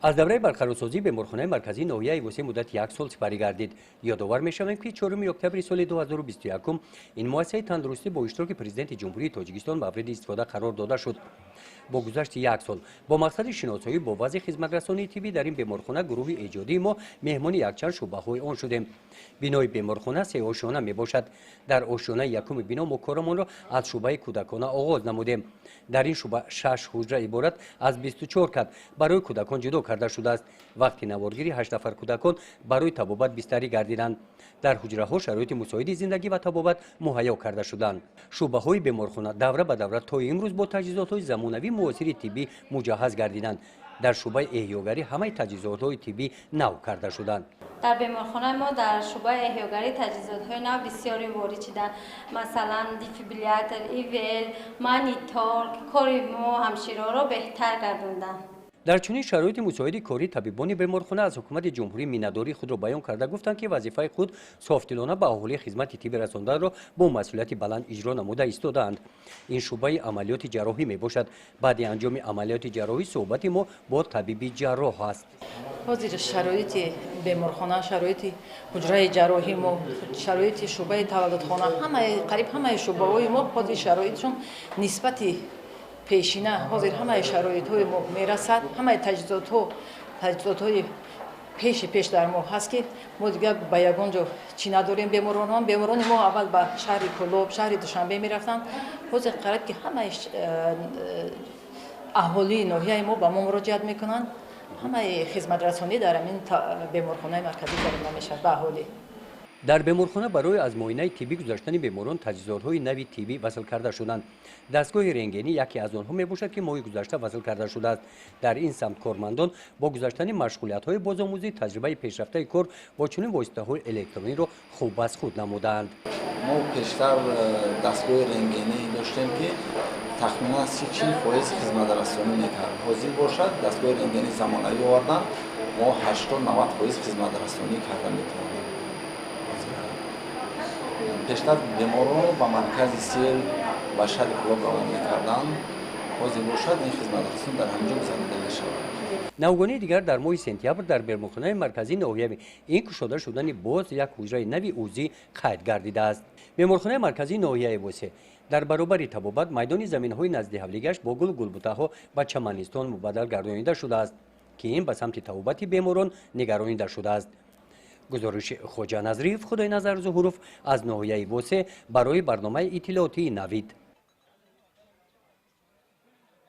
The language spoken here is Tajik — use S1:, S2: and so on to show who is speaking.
S1: Аз давраи барқарорсозии беморхонаи марказии ноҳияи Восе муддати як сол сипарӣ гардид. Ёдовар мешавем, ки 4 октябри соли 2021 ин муассисаи тандурустӣ бо иштироки Президенти Ҷумҳурии Тоҷикистон мавриди истифода қарор дода шуд. Бо гузашти як сол, бо мақсади шиносоӣ бо вазъи хизматрасонии тиббӣ дар ин беморхона, гурӯҳи эҷодии мо меҳмони якчанд шӯъбаҳои он шудем. Бинои беморхона сеошёна мебошад. Дар ошёнаи якуми бино мо корамонро аз шӯъбаи кӯдакона оғоз намудем. Дар ин шӯъба шаш ҳуҷра иборат аз 24 кат барои кӯдакон ҷудо карда шудааст. Вақти наворгирӣ ҳашт нафар кӯдакон барои табобат бистарӣ гардиданд. Дар ҳуҷраҳо шароити мусоиди зиндагӣ ва табобат муҳайё карда шуданд. Шӯъбаҳои беморхона давра ба давра то имрӯз бо таҷҳизотҳои замонавӣ, муосири тиббӣ муҷаҳҳаз гардиданд. Дар шӯъбаи эҳёгарӣ ҳамаи таҷҳизотҳои тиббӣ нав карда шуданд.
S2: Дар беморхонаи мо дар шӯъбаи эҳёгарӣ таҷҳизотҳои нав бисёре ворид шуданд, масалан, дефибриллятор, ИВЛ, монитор, кори мо ҳамшираро беҳтар гардонданд.
S1: Дар чунин шароити мусоиди корӣ табибони беморхона аз ҳукумати ҷумҳурӣ миннатдории худро баён карда, гуфтанд, ки вазифаи худ софдилона ба аҳолӣ хизмати тиббӣ расонданро бо масъулияти баланд иҷро намуда истодаанд. Ин шӯъбаи амалиёти ҷарроҳӣ мебошад. Баъди анҷоми амалиёти ҷарроҳӣ суҳбати мо бо табиби ҷарроҳ аст.
S3: Ҳозир шароити беморхона, шароити ҳуҷраи ҷарроҳӣ мо, шароити шӯъбаи таваллудхона, ҳамаи, қариб ҳамаи шӯъбаҳои мо ҳозир шароитшон нисбати пешина ҳозир ҳамаи шароитҳои мо мерасад. Ҳамаи таҷҳизотҳо, таҷҳизотҳои пеши пеш дар мо ҳаст, ки мо дигар ба ягон ҷо чӣ надорем. Беморони мо аввал ба шаҳри Кӯлоб, шаҳри Душанбе мерафтанд. Ҳозир қариб ки ҳамаи аҳолии ноҳияи мо ба мо муроҷиат мекунанд. Ҳамаи хизматрасонӣ дар ҳамин беморхонаи марказӣ гузаронида мешавад ба аҳолӣ.
S1: Дар беморхона барои аз муоинаи тиббӣ гузаштани беморон таҷҳизотҳои нави тиббӣ васл карда шуданд. Дастгоҳи рентгенӣ яке аз онҳо мебошад, ки моҳи гузашта васл карда шудааст. Дар ин самт кормандон бо гузаштани машғулиятҳои бозомӯзӣ таҷрибаи пешрафтаи кор бо чунин воситаҳои электрониро хуб аз худ намудаанд.
S4: Мо пештар дастгоҳи рентгенӣ доштем, ки тахминан 30-40% хизматрасонӣ мекард. Ҳозир бошад, дастгоҳи рентгени замонавӣ овардан, мо 80-90% хизматрасонӣ карда метавонем. Пештар беморонро ба маркази сел, ба шаҳри Кӯлоб равон мекарданд. Ҳозир бошад, ин хизматрасонӣ дар ҳамин ҷо гузаронида мешавад.
S1: Навгонии дигар дар моҳи сентябр дар беморхонаи марказии ноҳиявӣ ин кушода шудани боз як ҳуҷраи нави УЗИ қайд гардидааст. Беморхонаи марказии ноҳияи Восе дар баробари табобат майдони заминҳои назди ҳавлигашт бо гулу гулбутаҳо ба чаманистон мубаддал гардонида шудааст, ки ин ба самти табобати беморон нигаронида шудааст. Гузориши Хоҷа Назриев, Худойназар Зуҳуров аз ноҳияи Восе барои барномаи иттилоотии «Навид».